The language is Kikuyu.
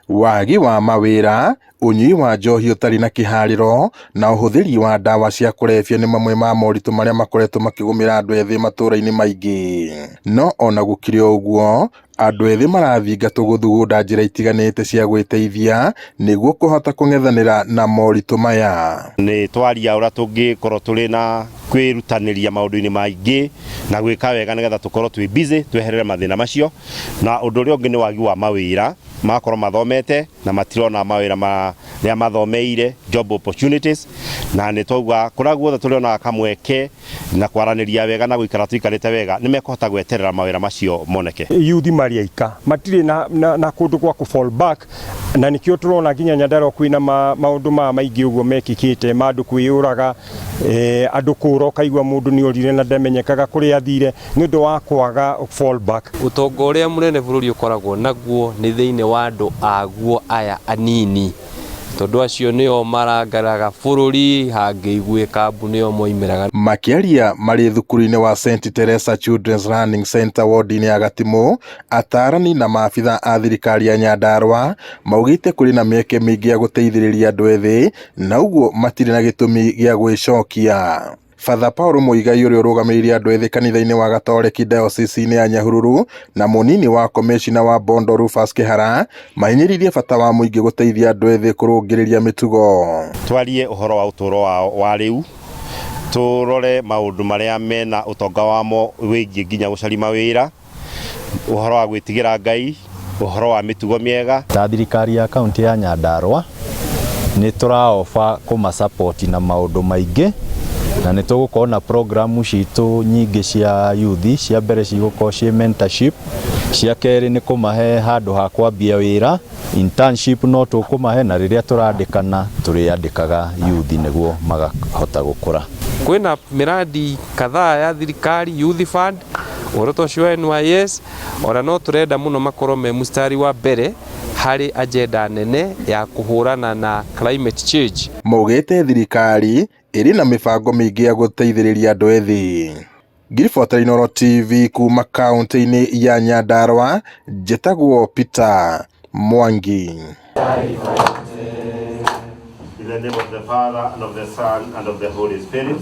Wagi wa mawĩra, ũnyui wa njohi ũtarĩ na kĩharĩro na ũhũthĩri wa ndawa cia kũrebia nĩ mamwe ma moritũ marĩa makoretwo makĩgũmĩra andũ ethĩ matũra-inĩ maingĩ. No ona gũkĩrĩ o ũguo, andũ ethĩ marathingatwo gũthugunda njĩra itiganĩte cia gwĩteithia nĩguo kũhota kũng'ethanĩra na moritũ maya. Nĩ twaria ũrĩa tũngĩkorwo tũrĩ na kwĩrutanĩria maũndũ-inĩ maingĩ na gwĩka wega nĩgetha tũkorwo twĩ busy tweherere mathĩna macio. Na ũndũ ũrĩa ũngĩ nĩ wagi wa mawĩra, magakorwo mathomete na matirona mawĩra marĩa mathomeire, job opportunities. Na nĩ twauga kũrĩa guothe tũrĩonaga kamweke na kwaranĩria wega na gũikara tũikarĩte wega, nĩ mekũhota gweterera mawĩra macio moneke. Yuthi marĩ aika matirĩ na kũndũ gwa kũ fall back, na nĩkĩo tũrona nginya Nyandarua kwĩna maũndũ maya maingĩ ũguo mekĩkĩte ma andũ kwĩyũraga, andũ kũra, ũkaigua mũndũ nĩ orire na ndamenyekaga kũrĩa athire nĩ ũndũ wa kwaga fall back. Ũtonga ũrĩa mũnene bũrũri ũkoragwo naguo nĩ thĩinĩ wa andũ aguo aya anini, tondũ acio nĩo marangaraga bũrũri, hangĩiguĩka mbu nĩo moimĩraga. Makĩaria marĩ thukuru-inĩ wa St Teresa Children's Learning Center wodi-inĩ ya Gatimũ, atarani na maabitha a thirikari ya Nyandarua maugĩte kũrĩ na mĩeke mĩingĩ ya gũteithĩrĩria andũ ethĩ na ũguo matirĩ na gĩtũmi gĩa gwĩcokia. Father Paul Muigai, ũrĩa ũrũgamĩrĩire andũ ethĩ kanitha-inĩ wa Gatoreki diocese-inĩ ya Nyahururu, na mũnini wa komĩcina wa Bondo Rufus Kĩhara, mahinyĩrĩirie bata wa mũingĩ gũteithia andũ ethĩ kũrũngĩrĩria mĩtugo. Twarie ũhoro wa ũtũũro wao wa rĩu, tũrore maũndũ marĩa mena ũtonga wamo wĩgiĩ nginya gũcaria mawĩra, ũhoro wa gwĩtigĩra Ngai, ũhoro wa mĩtugo mĩega. Ta thirikari ya kaunti ya Nyandarua nĩ tũraoba kũmasupport na maũndũ maingĩ, na nĩ tũgũkorwo na programu citũ nyingĩ cia youth. Cia mbere cigũkorwo ciĩ mentorship, cia kerĩ nĩ kũmahe handũ ha kwambia wĩra, internship no tũkũmahe, na rĩrĩa tũrandĩkana tũrĩandĩkaga youth nĩguo makahota gũkũra. Kwĩna miradi kadhaa ya thirikari, Youth Fund, ũhoro ta ũcio wa NYS, ona no tũrenda mũno makorwo me mũstari wa mbere harĩ agenda nene ya kũhũrana na climate change. Maugĩte thirikari ĩrĩ na mĩbango mĩingĩ ya gũteithĩrĩria andũ ethĩ. Ngiribota Inooro TV kuma kaunti-inĩ ya Nyandarua, njĩtagwo Peter Mwangi. In the name of the Father, and of the Son, and of the Holy Spirit.